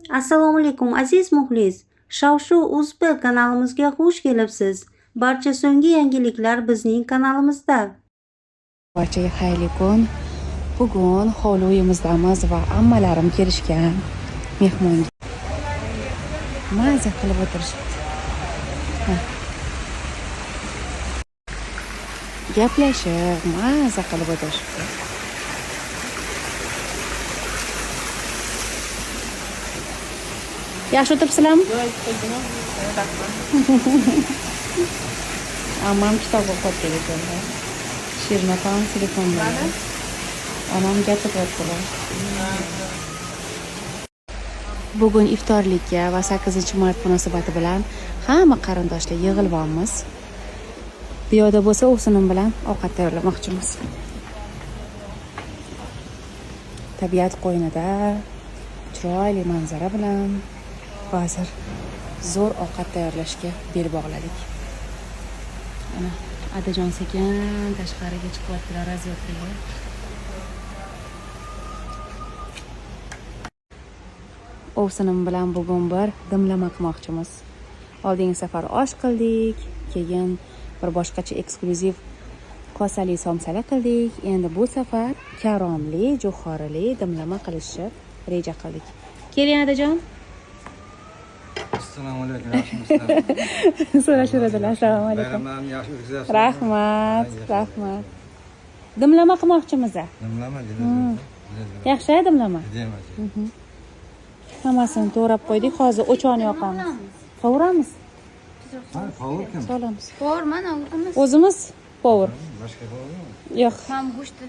Assalomu alaykum, aziz muxlis. Shov-shuv UZB kanalimizga xush kelibsiz. Barcha so'nggi yangiliklar bizning kanalimizda. Barchaga xayrli kun. Bugun hovli uyimizdamiz va ammalarim kelishgan mehmonga. Maza qilib o'tirishibdi. Ha. Gaplashib, maza qilib o'tirishibdi. Yaxshi o'tiribsizlarmi? Ammam kitob o'qiyotgan ekanlar. Shirin opam telefonda. Onam gapiryaptilar. Bugun iftorlikka va 8-mart munosabati bilan hamma qarindoshlar yig'ilganmiz. Bu yoqda bo'lsa ovsinim bilan ovqat tayyorlamoqchimiz. Tabiat qo'ynida chiroyli manzara bilan hozir zo'r ovqat tayyorlashga bel bog'ladik. Ana Adajon sekin tashqariga chiqyaptilar razvedkaga. Ovsinim bilan bugun bir dimlama qilmoqchimiz. Oldingi safar osh qildik, keyin bir boshqacha eksklyuziv kosali somsala qildik. Endi bu safar karomli, jo'xorili dimlama qilishni reja qildik. Keling Adajon. Assalomu alaykum, yaxshimisizlar? So'rashaveradilar. Assalomu alaykum. Bayramlarni yaxshi o'tkazasizlar. Rahmat, rahmat. Dimlama qilmoqchimiz. Dimlama juda zo'r. Juda zo'r. Yaxshi dimlama. Judayam ajoyib. Hammasini to'g'rab qo'ydik. Hozir o'choqni yoqamiz. Qovuramiz. Ha, qovur kim? Solamiz. Povur mana o'zimiz. O'zimiz povur. Boshqa qovurmi? Yo'q. Mana go'shtni.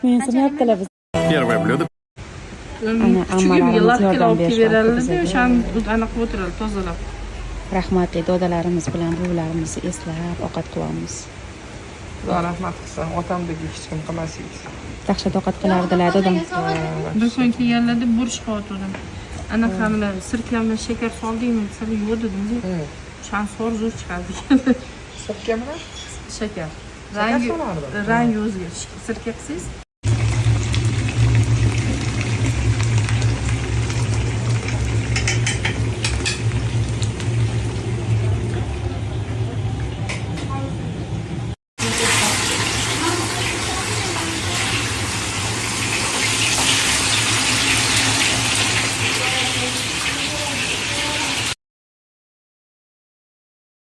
Mensimayaptilar biz. Первое блюдо. Ana Kuchugimga ammalarimiz lapkala yordam olib berishyapti kelaveradi, bizga. o'shani anaqa qilib o'tiradi, tozalab. Rahmatli dodalarimiz bilan buvilarimizni eslab ovqat qilyapmiz. Xudo rahmat qilsin, otamdek hech kim qilmas edi. Dahshat ovqat qilardilar dodam. Bir kun kelganlarda burch qilyotgandim. Anaqa bilan sirka bilan shakar soldingmi desam, yo'q dedim. O'shani so'r zo'r chiqardi ekan. Sirka bilan Shakar. Shakar Rangi solardi. rangi o'zgardi. Sirka qilsangiz